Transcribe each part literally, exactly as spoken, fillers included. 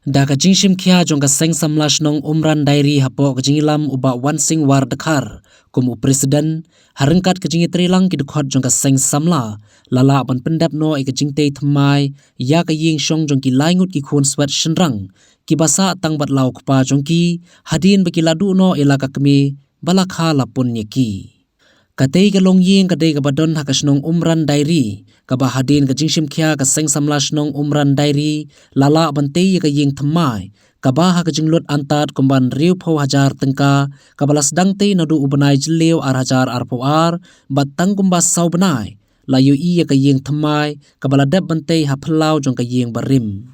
Da ka jingshim khia jong ka seng samla shnong Umran Diary hapoh ka jingïalam u Bah Wansing War Dkhar kum u president, ha ryngkat ka jingïatreilang ki dkhot jong ka seng samla, la lah ban pyndep noh ïa ka jingtei thymmai ïa ka ïing shong jong ki lai ngut ki khun swet shynrang kiba sah tang bad la u kpa jong ki, hadien ba ki la duh noh ïa la ka kmie ba la kha la pun ïa ki. Katei ka longïing ka dei kaba don ha ka shnong Umran Diary, kaba hadien ka jingshim khia ka seng samla shnong Umran Diary, la lah ban tei ïa ka ïing thymmai, kaba ha ka jinglut antad kumba hynriewphew hajar tyngka, kaba la sdang tei naduh u bnai Jylliew ar hajar arphew ar, bad tang kumba saw bnai la ïohi ïa ka ïing thymmai, kaba la dep ban tei ha phyllaw jong ka ïing barim.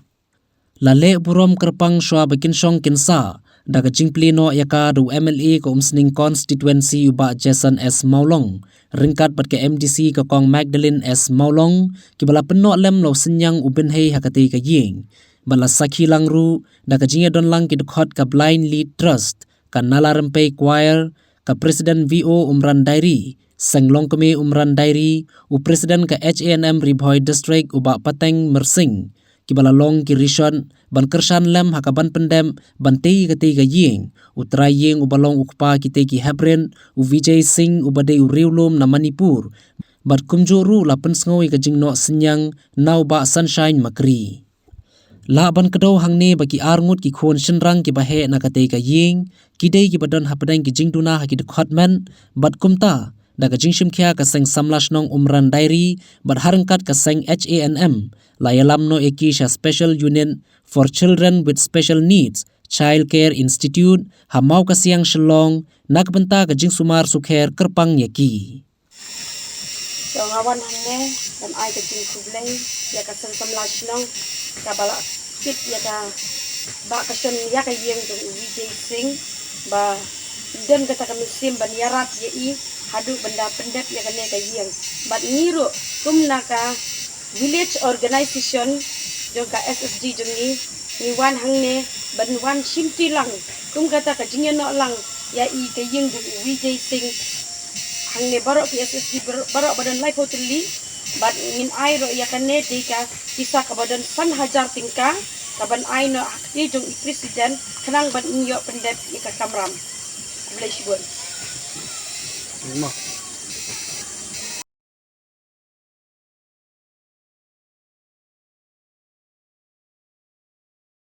La leh burom kyrpang shuwa ba kin shong kin sah, da ka jingplie noh ïa ka da u M L A ka Umsning constituency u Bah Jason S Mawlong, ryngkat bad ka M D C ka Kong Magdalene S Mawlong, kiba la pynnoh lem la u synñiang u bynhei ha katei ka ïing. Bad la sakhi lang ruh da ka jingïadon lang ki dkhot ka Blind Lead Trust, ka Nala Rympei Choir, ka President V O Umran Diary, Seng Longkmie Umran Diary, u President ka H A N M Ri Bhoi District u Bah Pateng Myrsing, kiba la long ki rishot ban kyrshan lem ha kaban pyndep ban tei katei ka ïing, u trai ïing uba long u kpa kitei ki heprit, u Vijay Singh uba dei u riewlum na Manipur, bad kumjuh ruh la pynsngew ïa ka jingnoh synñiang na u Bah Sunshine Makri. Lah ban kdew hangne ba ki ar ngut ki khun shynrang kiba heh na katei ka ïing, ki dei kiba don hapdeng ki jingduna ha ki dkhot met, bad kumta, da ka jingshim khia ka seng samla shnong Umran Diary, bad ha ryngkat ka seng H A N M, la ïalam noh ïa ki sha Special Unit for Children with Special Needs, Child Care Institute, ha Mawkasiang Shillong, na ka bynta ka jingsumar sukher kyrpang ïa ki. To nga wan hangne ban ai ka jingkhublei ïa ka seng samla shnong kaba la kit ïa ka, ba ka shon ïa ka ïing jong u Vijay Singh, ba don kata ka mynsiem ban ïarap ïa i haduh ban da pyndep ïa kane ka ïing. Bad ngi ruh kum na ka village organization jong ka S S G jong ngi, ngi wan hangne ban wan shimti lang kum kata ka jingïanoh lang ïa i ka ïing jong u Vijay Singh. Hangne baroh ki S S G baroh, baroh ba don laiphew tylli, bad ngin ai ruh ïa kane dei ka pisa kaba don san hajar tyngka, kaban ai noh ha kti jong i president khnang ban ïoh pyndep ïa ka kamram. Khublei shibun.